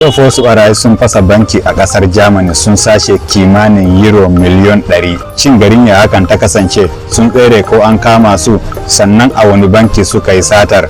Yau fa wasu barayi sun fasa banki a kasar Germany, sun sace kimanin euro miliyon 100. Shin garin ya hakan ta kasance? Sun tsere ko an kama su? Sannan a wani banki suka yi satar?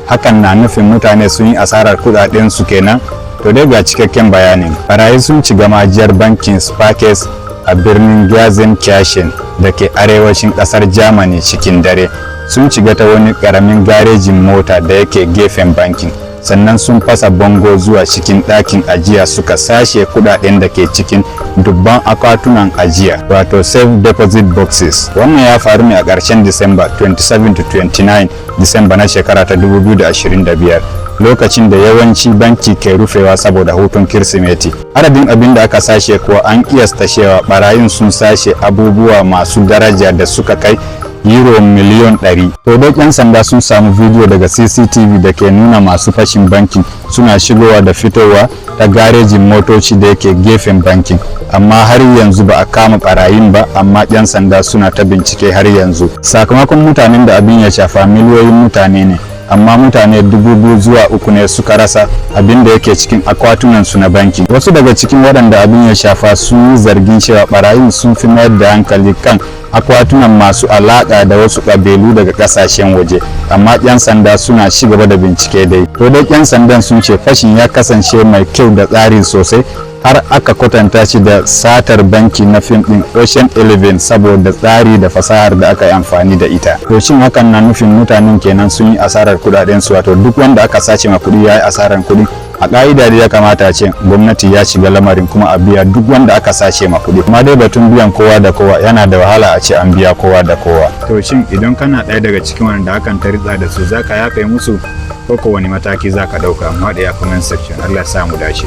Hakan na nufin mutane sun yi asarar kudaden su kenan? To dai, ga cikakken bayanin. Barayi sun shiga ma'ajiyar bankin Sparkasse a birnin Gelsenkirchen da ke arewacin kasar Germany cikin dare. Sun shiga ta wani karamin garejin mota da yake gefen bankin, sannan sun fasa bango zuwa cikin ɗakin ajiya, suka sashe kudaden da ke cikin dubban akwatunan ajiya, wato safe deposit boxes. Wannan ya faru ne a ƙarshen Disamba, 27 to 29 Disamba na shekara ta 2025, lokacin da yawanci banki ke rufewa saboda hutun Kirsimeti. Adadin abin da aka sashe kuwa, an kiyasta cewa barayin sun sashe abubuwa masu daraja da suka kai euro miliyon 100. To dai, 'yan sanda sun samu bidiyo daga CCTV da ke nuna masu fashin bankin suna shigowa da fitowa ta garejin motoci da yake gefen bankin, amma har yanzu ba a kama barayin ba, amma 'yan sanda suna ta bincike har yanzu. Sakamakon mutanen da abin ya shafa miliyoyin mutane ne, amma mutane 2,000 zuwa 3,000 ne suka rasa abin da yake cikin akwatunan su na banki. Wasu daga cikin waɗanda abin ya shafa sun yi zargin cewa barayin sun fi mayar da hankali kan akwatunan masu alaƙa da wasu ƙabilu daga ƙasashen waje, amma 'yan sanda suna ci gaba da bincike dai. To dai, 'yan sandan sun ce fashin ya kasance mai kyau da tsari sosai, har aka kwatanta shi da satar banki na fim din Ocean Eleven saboda tsari da fasahar da aka yi amfani da ita. To shin hakan na nufin mutanen kenan sun yi asarar kudaden su, wato duk wanda aka sace ma kuɗi ya yi asarar kuɗi? A ƙa'ida da ya kamata ce gwamnati ya shiga lamarin kuma a biya duk wanda aka sace ma kuɗi, amma dai batun biyan kowa da kowa yana da wahala a ce an biya kowa da kowa. To shin idan kana ɗaya daga cikin wanda hakan ta ritsa da su, zaka yafe musu ko wani mataki zaka ɗauka? Mu haɗe a comment section. Allah ya sa mu dace.